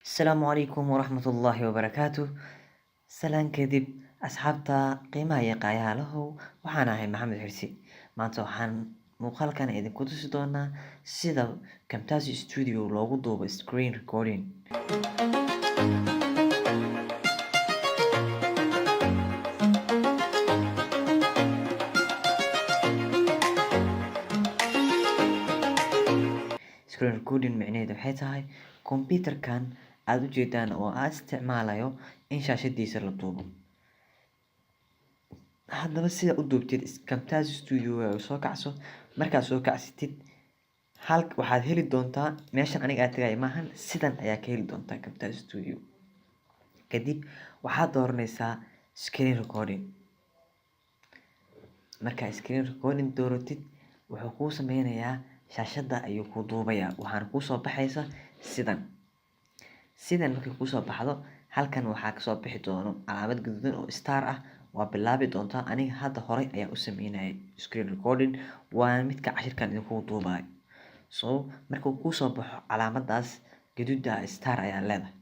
Asalaamu calaykum waraxmatullaahi wabarakaatu. Salaan kadib, asxaabta qiimaha iyo qaayaha lahow, waxaan ahay Maxamed Xirsi. Maanta waxaan muuqaalkan idinku tusi doonaa sida Camtasia Studio loogu duubo screen recording. Screen recording micnaheedu waxay tahay computerkan aada u jeedaan oo aad isticmaalayo in shaashadiisa la duubo. Haddaba, sida u duubtid Camtasia Studio soo kacso. Markaad soo kacsatid, hal waxaad heli doontaa meeshan aniga aad tagay maahan, sidan ayaa ka heli doontaa Camtasia Studio. Kadib waxaad dooranaysaa screen recording. Markaa screen recording dooratid, wuxuu kuu sameynayaa shaashadda ayuu kuu duubayaa, waxaana kuusoo baxaysa sidan. Sidan markay kuusoo baxdo, halkan waxaa kasoo bixi doono calaamad gaduudan oo star ah. Waa bilaabi doontaa. Aniga hadda horay ayaa u sameynayay screen recording, waana midka cashirkan idinkugu duubayo. So markuu kuusoo baxo calaamadaas gaduuda, star ayaa leedahay.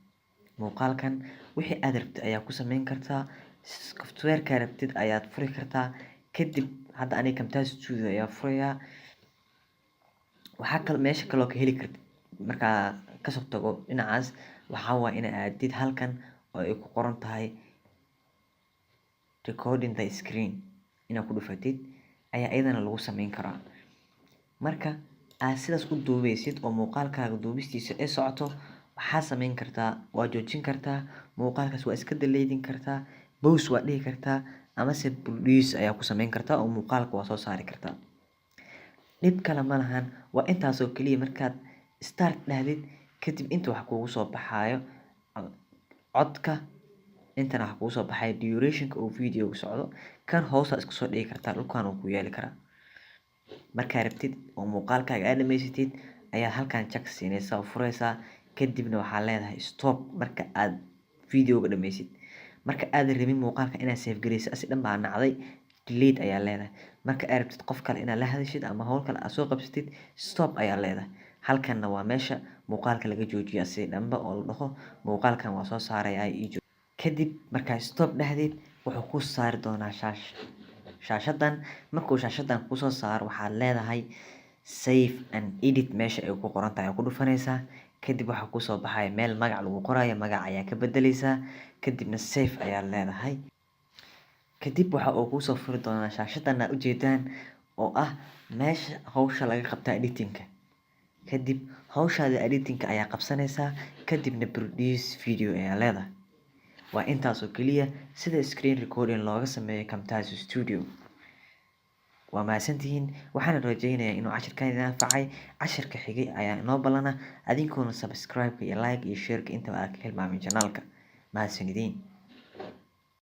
Muuqaalkan wixii aad rabtid ayaa ku sameyn kartaa, softwareka rabtid ayaad furi kartaa. Kadib hadda aniga Camtasia Studio ayaa furayaa. Waxaa kale meesha kaloo ka heli kartid markaa kasoo tago dhinacaas, waxaa waaya ina aadid halkan oo ay ku qoran tahay "recording the screen". Inaad ku dhufatid ayaa iyadana lagu sameyn karaa. Marka aad sidaas u duubeysid oo muuqaalkaaga duubistiisa ay socoto, waxaa sameyn kartaa, waa joojin kartaa muuqaalkaas, waa iska daleydin kartaa, pause waa dhihi kartaa, amase produce ayaa ku sameyn kartaa oo muuqaalka waa soo saari kartaa. Dhib kale ma lahan, waa intaasoo keliya. Markaad start dhahdid kadib, inta wax kugu soo baxaayo codka, intana waxa kugu soo baxaya durationka uu videoga socdo. Kan hoosaa iska soo dhigi kartaa, dhulkan uu ku yeeli karaa. Markaa rabtid oo muuqaalkaaga aad dhamaysatid, ayaa halkan check siinaysaa oo furaysaa. Kadibna waxaa leedahay stop marka aad videoga dhammaysid. Marka aadan rabin muuqaalka inaad save gareysid, asi dhan baa nacday, delete ayaa leedahay. Marka aad rabtid qof kale inaad la hadashid ama howl kale aad soo qabsatid, stop ayaa leedahay. Halkanna waa meesha muuqaalka laga joojiyo asi dhanba oo la dhaho muuqaalkan waa soo saarayaa iyo. Kadib markaa stop dhahdid, wuxuu ku saari doonaa shaashadan. Markuu shaashadan kusoo saaro, waxaad leedahay save and edit. Meesha ay ku qoran tahay ku dhufanaysaa. Kadib waxaa kusoo baxaya meel magac lagu qorayo, magac ayaa ka bedeleysaa, kadibna save ayaad leedahay. Kadib waxa uu kuusoo furi doonaa shaashadan aad ujeedaan oo ah meesha hawsha laga qabta editingka. Kadib hawshaada editingka ayaa qabsanaysaa, kadibna produce video ayaa leedahay. Waa intaas oo keliya sida screen recording looga sameeyo Camtasia Studio. Waa mahadsantihiin, waxaana rajeynayaa inuu cashirkan idin anfacay. Cashirka xigay ayaa inoo ballana. Adinkoona subscribe-ka iyo like iyo share-ka intaba aad ka hilmaamin channelka. Mahadsanidin.